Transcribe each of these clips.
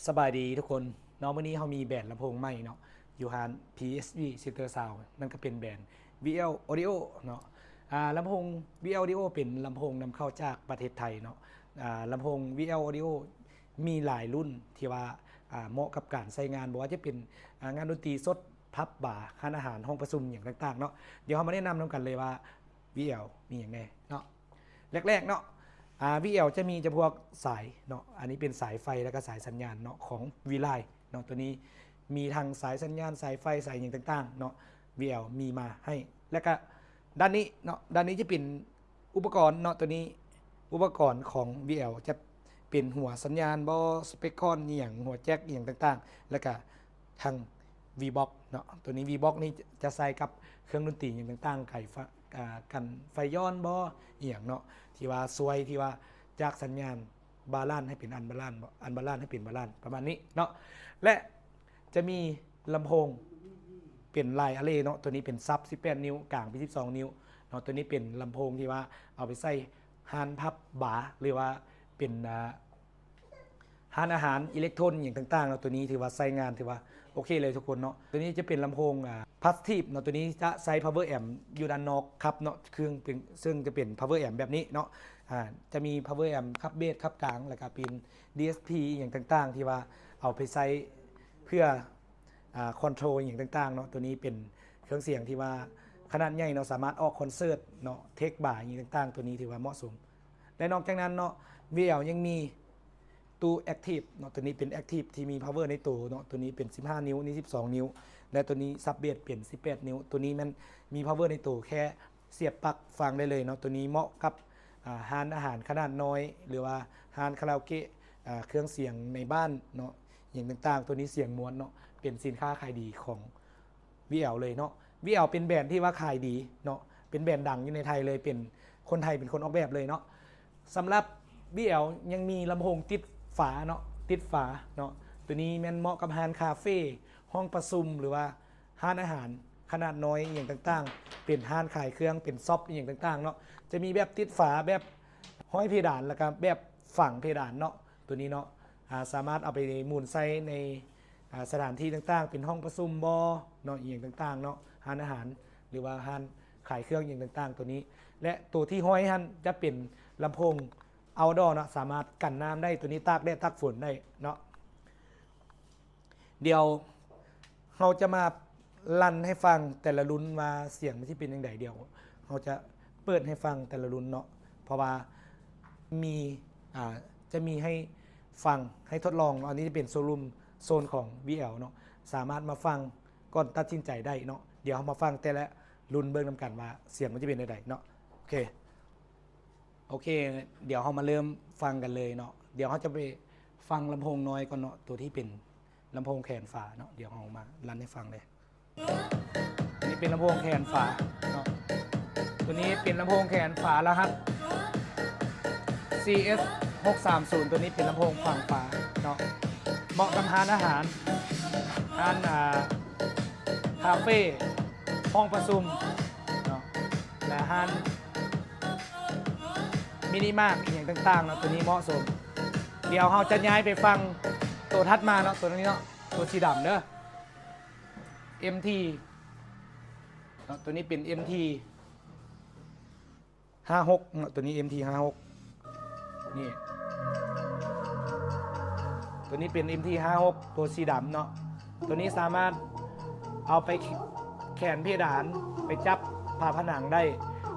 ສະບາຍດີທຸກຄົນເນາະ, ມື້ນີ້ເຮົາມີແບຣນລຳໂພງໃໝ່ເນາະ ຢູ່ຮ້ານ ພີເອັສວີ Center Sound ນັ້ນກໍເປັນແບຣນ ວີແອວ Audio ເນາະ. ອາ ລຳໂພງ ວີແອວ Audio ເປັນລຳໂພງນຳເຂົ້າຈາກປະເທດໄທເນາະ. ອາ ລຳໂພງ ວີແອວ Audio ມີຫຼາຍລຸ້ນທີ່ວ່າ ອາ ເໝາະກັບການໃຊ້ງານ, ບໍ່ວ່າຈະເປັນ ອາ ງານດົນຕີສົດ, ຜັບ, ບາ, ຮ້ານອາຫານ, ຫ້ອງປະຊຸມ ຫຍັງຕ່າງໆເນາະ. ດຽວເຮົາມາແນະນຳນຳກັນເລີຍວ່າ ວີແອວ ມີຫຍັງແດ່ເນາະ. ແລກໆເນາະ ອາ ວີແອວ ຈະມີຈະພວກສາຍເນາະ, ອັນນີ້ເປັນສາຍໄຟ ແລ້ວກໍສາຍສັນຍານເນາະ ຂອງ V-Line ເນາະ. ຕົວນີ້ມີທັງສາຍສັນຍານ, ສາຍໄຟ, ສາຍຫຍັງຕ່າງໆເນາະ, ວີແອວ ມີມາໃຫ້. ແລ້ວກໍດ້ານນີ້ເນາະ, ດ້ານນີ້ຈະເປັນອຸປະກອນເນາະ, ຕົວນີ້ອຸປະກອນຂອງ ວີແອວ ຈະເປັນຫົວສັນຍານບໍ, ສະເປັກຄອນອີ່ຫຍັງ, ຫົວແຈັກອີ່ຫຍັງຕ່າງໆ, ແລ້ວກໍທັງ V-Box ເນາະ. ຕົວນີ້ V-Box ນີ້ຈະໃສ່ກັບເຄື່ອງດົນຕີຫຍັງຕ່າງໆ, ໄກ ອາ ກັນໄຟຍ້ອນບໍ ອີ່ຫຍັງເນາະ, ທີ່ວ່າຊ່ວຍ ທີ່ວ່າຈາກສັນຍານບາລານໃຫ້ເປັນອັນບາລານ, ອັນບາລານໃຫ້ເປັນບາລານ ປະມານນີ້ເນາະ. ແລະ ຈະມີລຳໂພງເປັນ Line Array ເນາະ, ຕົວນີ້ເປັນຊັບ ສິບແປດ ນິ້ວ, ກາງເປັນ ສິບສອງ ນິ້ວເນາະ. ຕົວນີ້ເປັນລຳໂພງທີ່ວ່າເອົາໄປໃສ່ຮ້ານຜັບ, ບາ ຫຼືວ່າເປັນ ອາ ຮ້ານອາຫານ, ອີເລັກໂທນ ຫຍັງຕ່າງໆເນາະ. ຕົວນີ້ຖືວ່າໃຊ້ງານຖືວ່າໂອເຄເລີຍທຸກຄົນເນາະ. ຕົວນີ້ຈະເປັນລຳໂພງ ອາ Passive ເນາະ, ຕົວນີ້ຈະໃຊ້ Power Amp ຢູ່ດ້ານນອກຂັບເນາະ, ເຄື່ອງເປັນ ເຊິ່ງຈະເປັນ Power Amp ແບບນີ້ເນາະ. ອາ ຈະມີ Power Amp ຂັບເບສ, ຂັບກາງ, ແລ້ວກໍເປັນ ດີເອັສພີ ອີ່ຫຍັງຕ່າງໆ ທີ່ວ່າເອົາໄປໃຊ້ເພື່ອ ອາ control ອີ່ຫຍັງຕ່າງໆເນາະ. ຕົວນີ້ເປັນເຄື່ອງສຽງທີ່ວ່າຂະໜາດໃຫຍ່ເນາະ, ສາມາດອອກຄອນເສີດເນາະ, ເທັກບາ ອີ່ຫຍັງຕ່າງໆ. ຕົວນີ້ຖືວ່າເໝາະສົມ. ແລະ ນອກຈາກນັ້ນເນາະ ວີແອວ ຍັງມີ ຕູ້ Active ເນາະ, ຕົວນີ້ເປັນ Active ທີ່ມີ Power ໃນໂຕເນາະ. ຕົວນີ້ເປັນ ສິບຫ້າ ນິ້ວ, ນີ້ ສິບສອງ ນິ້ວ ແລະ ຕົວນີ້ຊັບເບສເປັນ ສິບແປດ ນິ້ວ. ຕົວນີ້ແມ່ນມີ Power ໃນໂຕ, ແຄ່ສຽບປັກຟັງໄດ້ເລີຍເນາະ. ຕົວນີ້ເໝາະກັບ ອາ ຮ້ານອາຫານຂະໜາດນ້ອຍ ຫຼືວ່າຮ້ານຄາຣາໂອເກະ, ອາ ເຄື່ອງສຽງໃນບ້ານເນາະ, ຫຍັງຕ່າງໆ. ຕົວນີ້ສຽງມ່ວນເນາະ, ເປັນສິນຄ້າຂາຍດີຂອງ ວີແອວ ເລີຍເນາະ. ວີແອວ ເປັນແບຣນທີ່ວ່າຂາຍດີເນາະ, ເປັນແບຣນດັງຢູ່ໃນໄທເລີຍ, ເປັນຄົນໄທເປັນຄົນອອກແບບເລີຍເນາະ. ສຳລັບ ວີແອວ ຍັງມີລຳໂພງຕິດຝາເນາະ, ຕິດຝາເນາະ. ຕົວນີ້ແມ່ນເໝາະກັບຮ້ານຄາເຟ, ຫ້ອງປະຊຸມ ຫຼືວ່າຮ້ານອາຫານຂະໜາດນ້ອຍ ອີ່ຫຍັງຕ່າງໆ, ເປັນຮ້ານຂາຍເຄື່ອງ, ເປັນຊັອບ ອີ່ຫຍັງຕ່າງໆເນາະ. ຈະມີແບບຕິດຝາ, ແບບຫ້ອຍເພດານ ແລ້ວກໍແບບຝັງເພດານເນາະ. ຕົວນີ້ເນາະ ອາ ສາມາດເອົາໄປໝູນໃສ່ໃນ ອາ ສະຖານທີ່ຕ່າງໆ, ເປັນຫ້ອງປະຊຸມບໍເນາະ, ອີ່ຫຍັງຕ່າງໆເນາະ, ຮ້ານອາຫານ ຫຼືວ່າຮ້ານຂາຍເຄື່ອງອີ່ຫຍັງຕ່າງໆ ຕົວນີ້. ແລະ ໂຕທີ່ຫ້ອຍຫັ້ນຈະເປັນລຳໂພງ outdoor ເນາະ, ສາມາດກັນນ້ຳໄດ້, ຕົວນີ້ຕາກແດດຕາກຝົນໄດ້ເນາະ. ດຽວເຮົາຈະມາລັນໃຫ້ຟັງແຕ່ລະລຸ້ນວ່າສຽງມັນຊິເປັນຈັ່ງໃດ. ດຽວເຮົາຈະເປີດໃຫ້ຟັງແຕ່ລະລຸ້ນເນາະ, ເພາະວ່າມີ ອາ ຈະມີໃຫ້ຟັງ ໃຫ້ທົດລອງເນາະ. ອັນນີ້ຈະເປັນໂຊຣູມໂຊນຂອງ ວີແອວ ເນາະ, ສາມາດມາຟັງກ່ອນຕັດສິນໃຈໄດ້ເນາະ. ດຽວເຮົາມາຟັງແຕ່ລະລຸ້ນເບິ່ງນຳກັນວ່າສຽງມັນຈະເປັນແນວໃດເນາະ. ໂອເຄ ໂອເຄ ດຽວເຮົາມາເລີ່ມຟັງກັນເລີຍເນາະ. ດຽວເຮົາຈະໄປຟັງລຳໂພງນ້ອຍກ່ອນເນາະ, ຕົວທີ່ເປັນລຳໂພງແຂນຝາເນາະ. ດຽວເຮົາມາລັນໃຫ້ຟັງເລີຍ. ນີ້ເປັນລຳໂພງແຂນຝາເນາະ, ຕົວນີ້ເປັນລຳໂພງແຂນຝາລະຫັດ ຊີເອັສ ຫົກສາມສູນ. ຕົວນີ້ເປັນລຳໂພງຝັ່ງຂວາເນາະ, ເໝາະກັບຮ້ານອາຫານ, ຮ້ານ ອາ ຄາເຟ, ຫ້ອງປະຊຸມເນາະ ແລະ ຮ້ານມິນິມາດ ອີ່ຫຍັງຕ່າງໆເນາະ. ຕົວນີ້ເໝາະສົມ. ດຽວເຮົາຈະຍ້າຍໄປຟັງໂຕຖັດມາເນາະ, ຕົວນີ້ເນາະ, ຕົວສີດຳເດີ. ເອັມທີ ເນາະ, ຕົວນີ້ເປັນ ເອັມທີ ຫ້າຫົກເນາະ, ຕົວນີ້ ເອັມທີ ຫ້າຫົກ ນີ້ ຕົວນີ້ເປັນ ເອັມທີ ຫ້າຫົກ ຕົວສີດຳເນາະ. ຕົວນີ້ສາມາດເອົາໄປແຂນເພດານ, ໄປຈັບຝາຜະໜັງໄດ້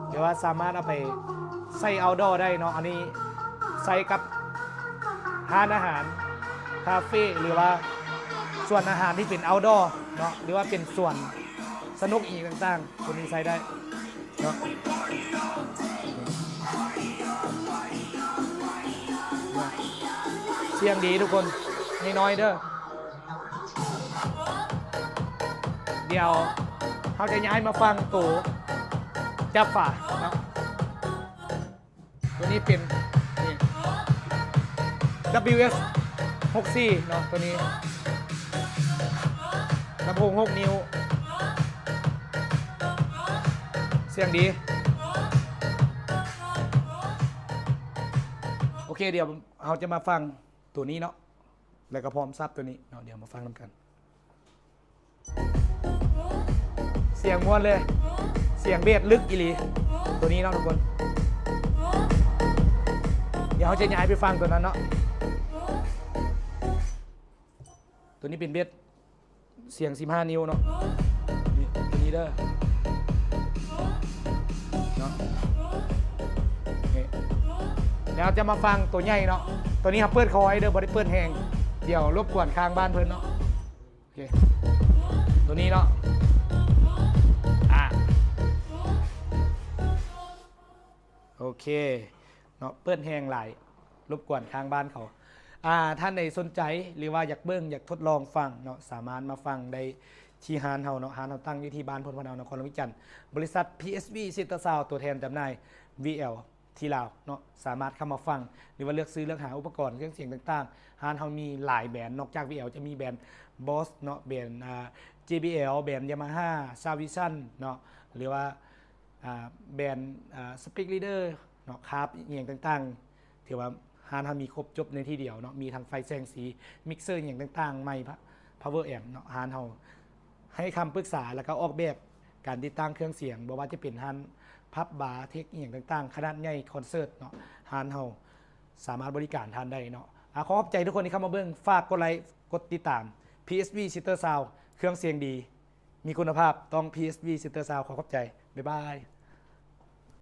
ຫຼືວ່າສາມາດເອົາໄປໃຊ້ outdoor ໄດ້ເນາະ. ອັນນີ້ໃຊ້ກັບຮ້ານອາຫານ, ຄາເຟ ຫຼືວ່າສວນອາຫານທີ່ເປັນ outdoor ເນາະ, ຫຼືວ່າເປັນສວນສະໜຸກອີ່ຫຍັງຕ່າງໆ, ຕົວນີ້ໃຊ້ໄດ້ເນາະ. ສຽງດີທຸກຄົນ, ນ້ອຍໆເດີ. ດຽວເຮົາຈະຍ້າຍມາຟັງໂຕຈັບຝາເນາະ. ຕົວນີ້ເປັນ ນີ້ ດັບເບິນຢູເອັສ ຫົກສີ່ເນາະ, ຕົວນີ້ລຳໂພງຫົກນິ້ວ, ສຽງດີ. ໂອເຄ, ດຽວເຮົາຈະມາຟັງຕົວນີ້ເນາະ. ແລ້ວກໍພ້ອມສັບຕົວນີ້ເນາະ ດຽວມາຟັງນຳກັນ. ສຽງມ່ວນເລີຍ ສຽງເບສລຶກອີ່ຫຼີ ຕົວນີ້ເນາະທຸກຄົນ. ດຽວເຮົາຈະຍ້າຍໄປຟັງຕົວນັ້ນເນາະ. ຕົວນີ້ເປັນເບສ ສຽງສິບຫ້ານິ້ວເນາະ ນີ້ ຕົວນີ້ເດີເນາະ. ນີ້ ແລ້ວຈະມາຟັງຕົວໃຫຍ່ເນາະ. ຕົວນີ້ເຮົາເປີດຄ່ອຍເດີ ບໍ່ໄດ້ເປີດແຮງ ດຽວລົບກວນຂ້າງບ້ານເພິ່ນເນາະ. ໂອເຄ ຕົວນີ້ເນາະ ອາ ໂອເຄເນາະ ເປີດແຮງຫຼາຍ ລົບກວນຂ້າງບ້ານເຂົາ. ອາ ທ່ານໃດສົນໃຈ ຫຼືວ່າຢາກເບິ່ງ ຢາກທົດລອງຟັງເນາະ ສາມາດມາຟັງໄດ້ທີ່ຮ້ານເຮົາເນາະ. ຮ້ານເຮົາຕັ້ງຢູ່ທີ່ບ້ານໂພນພະເນົາ ນະຄອນຫຼວງວຽງຈັນ. ບໍລິສັດ ພີເອັສວີ Center Sound ຕົວແທນຈຳໜ່າຍ ວີແອລ ທີ່ລາວເນາະ ສາມາດເຂົ້າມາຟັງ ຫຼືວ່າເລືອກຊື້ເລືອກຫາອຸປະກອນເຄື່ອງສຽງຕ່າງໆ. ຮ້ານເຮົາມີຫຼາຍແບຣນ ນອກຈາກ ວີແອລ ຈະມີແບຣນ Boss ເນາະ ແບຣນ ອາ ເຈບີແອລ ແບຣນ Yamaha Sound Vision ເນາະ ຫຼືວ່າ ອາ ແບຣນ ອາ Speakleader ເນາະ Schaft ອີ່ຫຍັງຕ່າງໆ. ຖືວ່າຮ້ານເຮົາມີຄົບຈົບໃນທີ່ດຽວເນາະ ມີທັງໄຟແສງສີ mixer ອີ່ຫຍັງຕ່າງໆ ໄມ power amp ເນາະ. ຮ້ານເຮົາໃຫ້ຄຳປຶກສາ ແລ້ວກໍອອກແບບການຕິດຕັ້ງເຄື່ອງສຽງ ບໍ່ວ່າຈະເປັນຮ້ານ pub bar tech ອີ່ຫຍັງຕ່າງໆ ຂະໜາດໃຫຍ່ ຄອນເສີດເນາະ ຮ້ານເຮົາສາມາດບໍລິການທ່ານໄດ້ເນາະ. ອາ ຂໍຂອບໃຈທຸກຄົນທີ່ເຂົ້າມາເບິ່ງ ຝາກກົດໄລ ກົດຕິດຕາມ ພີເອັສວີ Center Sound ເຄື່ອງສຽງດີ ມີຄຸນນະພາບ ຕ້ອງ ພີເອັສວີ Center Sound. ຂໍຂອບໃຈ ບາຍບາຍ.